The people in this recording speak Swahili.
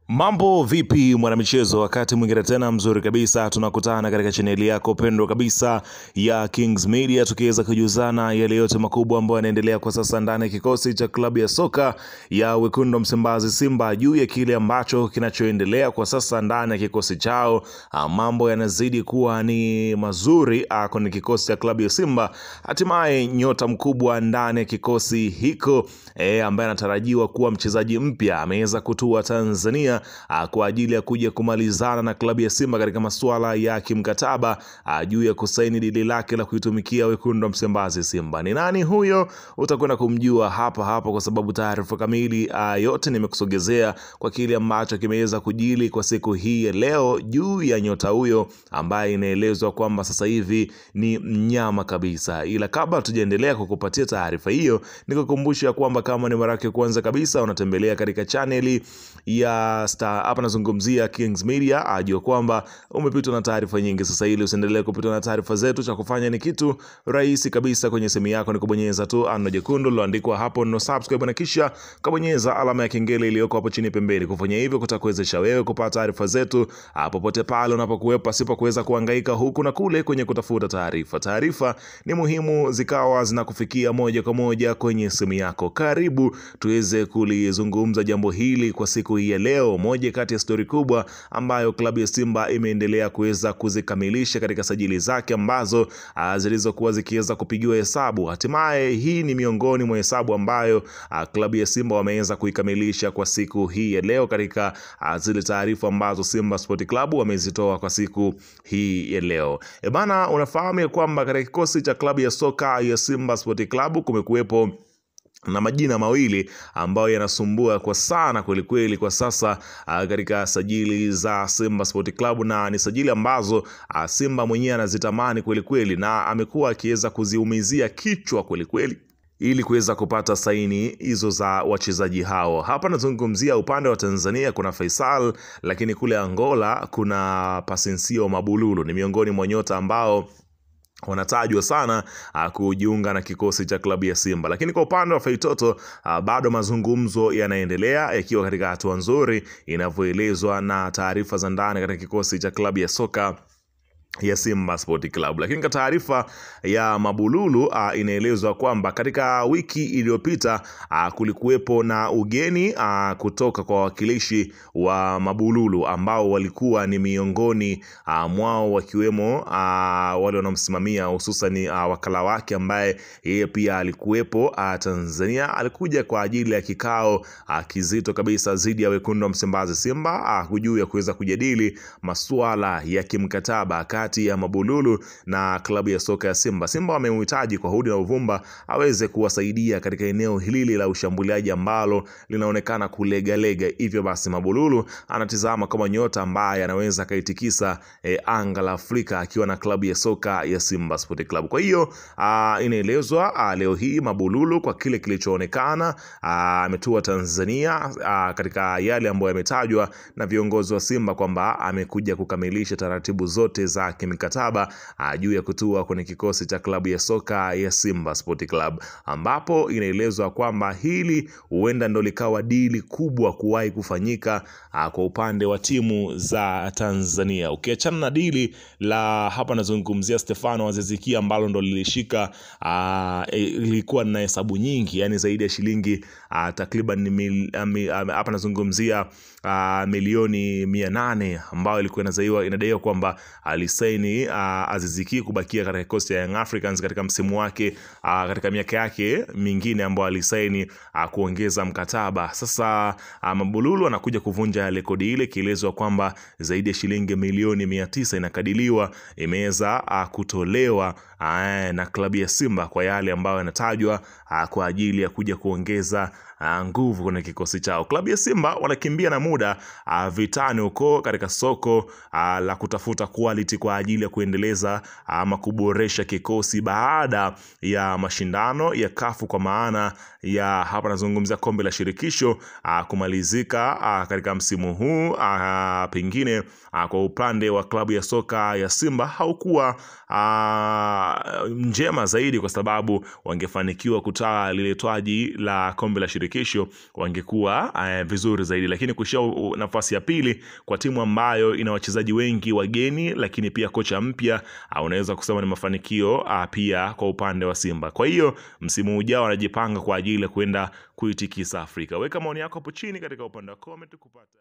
Mambo vipi mwanamichezo, wakati mwingine tena mzuri kabisa tunakutana katika chaneli yako pendwa kabisa ya Kings Media, tukiweza kujuzana yale yote makubwa ambayo yanaendelea kwa sasa ndani ya kikosi cha klabu ya soka ya Wekundu Msimbazi Simba, juu ya kile ambacho kinachoendelea kwa sasa ndani ya kikosi chao. Mambo yanazidi kuwa ni mazuri kwenye kikosi cha klabu ya Simba. Hatimaye nyota mkubwa ndani ya kikosi hiko ambaye anatarajiwa kuwa mchezaji mpya ameweza kutua Tanzania kwa ajili ya kuja kumalizana na klabu ya Simba katika masuala ya kimkataba juu ya kusaini dili lake la kuitumikia Wekundu wa Msimbazi Simba. Ni nani huyo? Utakwenda kumjua hapa hapa, kwa sababu taarifa kamili yote nimekusogezea kwa kile ambacho kimeweza kujili kwa siku hii ya leo juu ya nyota huyo ambaye inaelezwa kwamba sasa hivi ni mnyama kabisa. Ila kabla tujaendelea kukupatia taarifa hiyo, nikukumbusha kwamba kama ni mara yako kwanza kabisa unatembelea katika chaneli ya Star, hapa nazungumzia Kings Media, ajua kwamba umepitwa na taarifa nyingi. Sasa ili usiendelee kupitwa na taarifa zetu, cha kufanya ni kitu rahisi kabisa kwenye simu yako ni kubonyeza tu ano jekundu liloandikwa hapo no subscribe, na kisha kubonyeza alama ya kengele iliyoko hapo chini pembeni. Kufanya hivyo kutakuwezesha wewe kupata taarifa zetu popote pale unapokuwepo, pasipo kuweza kuhangaika huku na kule kwenye kutafuta taarifa. Taarifa ni muhimu zikawa zinakufikia moja kwa moja kwenye simu yako. Karibu tuweze kulizungumza jambo hili kwa siku hii ya leo. Moja kati ya stori kubwa ambayo klabu ya Simba imeendelea kuweza kuzikamilisha katika sajili zake ambazo zilizokuwa zikiweza kupigiwa hesabu. Hatimaye hii ni miongoni mwa hesabu ambayo klabu ya Simba wameweza kuikamilisha kwa siku hii ya leo katika zile taarifa ambazo Simba Sport Club wamezitoa kwa siku hii ya leo. Bana, unafahamu ya kwamba katika kikosi cha klabu ya soka ya Simba Sport Club kumekuwepo na majina mawili ambayo yanasumbua kwa sana kweli kweli kwa sasa katika sajili za Simba Sport Club, na ni sajili ambazo Simba mwenyewe anazitamani kweli kweli na amekuwa akiweza kuziumizia kichwa kweli kweli ili kuweza kupata saini hizo za wachezaji hao. Hapa nazungumzia upande wa Tanzania kuna Faisal, lakini kule Angola kuna Pasensio Mabululu. Ni miongoni mwa nyota ambao wanatajwa sana kujiunga na kikosi cha klabu ya Simba. Lakini kwa upande wa Faitoto bado mazungumzo yanaendelea yakiwa katika hatua nzuri inavyoelezwa na taarifa za ndani katika kikosi cha klabu ya soka ya Simba Sport Club. Lakini kwa taarifa ya Mabululu inaelezwa kwamba katika wiki iliyopita kulikuwepo na ugeni kutoka kwa wawakilishi wa Mabululu ambao walikuwa ni miongoni mwao wakiwemo wale wanaomsimamia hususan wakala wake ambaye yeye pia alikuwepo Tanzania. Alikuja kwa ajili ya kikao kizito kabisa dhidi ya Wekundu wa Msimbazi Simba juu ya kuweza kujadili masuala ya kimkataba kati ya Mabululu na klabu ya soka ya Simba. Simba wamemhitaji kwa hudi na uvumba aweze kuwasaidia katika eneo hili la ushambuliaji ambalo linaonekana kulegalega. Hivyo basi Mabululu anatizama kama nyota ambaye anaweza kaitikisa anga la Afrika akiwa na klabu ya soka ya Simba Sport Club. Kwa hiyo inaelezwa leo hii Mabululu kwa kile kilichoonekana ametua Tanzania katika yale ambayo yametajwa na viongozi wa Simba kwamba amekuja kukamilisha taratibu zote za kimkataba juu ya kutua kwenye kikosi cha klabu ya soka ya Simba Sport Club, ambapo inaelezwa kwamba hili huenda ndo likawa dili kubwa kuwahi kufanyika kwa upande wa timu za Tanzania. Ukiachana na dili la hapa nazungumzia Stefano Aziz Ki ambalo ndo lilishika ilikuwa na hesabu nyingi, yani zaidi ya shilingi takriban hapa nazungumzia milioni 800 ambayo ilikuwa inadaiwa kwamba alisaini Aziz Ki kubakia katika kikosi cha Young Africans katika msimu wake katika miaka yake mingine ambayo alisaini kuongeza mkataba. Sasa Mabululu anakuja kuvunja rekodi ile, kielezwa kwamba zaidi ya shilingi milioni 900 inakadiriwa imeweza kutolewa na klabu ya Simba kwa yale ambayo yanatajwa kwa ajili ya kuja kuongeza nguvu kwenye kikosi chao. Klabu ya Simba wanakimbia na muda vitani huko katika soko la kutafuta quality kwa ajili ya kuendeleza ama kuboresha kikosi baada ya mashindano ya kafu, kwa maana ya hapa nazungumzia kombe la shirikisho kumalizika katika msimu huu. Pengine kwa upande wa klabu ya soka ya Simba haukuwa njema zaidi, kwa sababu wangefanikiwa kutaa lile taji la kombe la shirikisho shirikisho wangekuwa vizuri zaidi, lakini kuishia nafasi ya pili kwa timu ambayo ina wachezaji wengi wageni, lakini pia kocha mpya, unaweza kusema ni mafanikio pia kwa upande wa Simba. Kwa hiyo msimu ujao wanajipanga kwa ajili ya kwenda kuitikisa Afrika. Weka maoni yako hapo chini katika upande wa comment kupata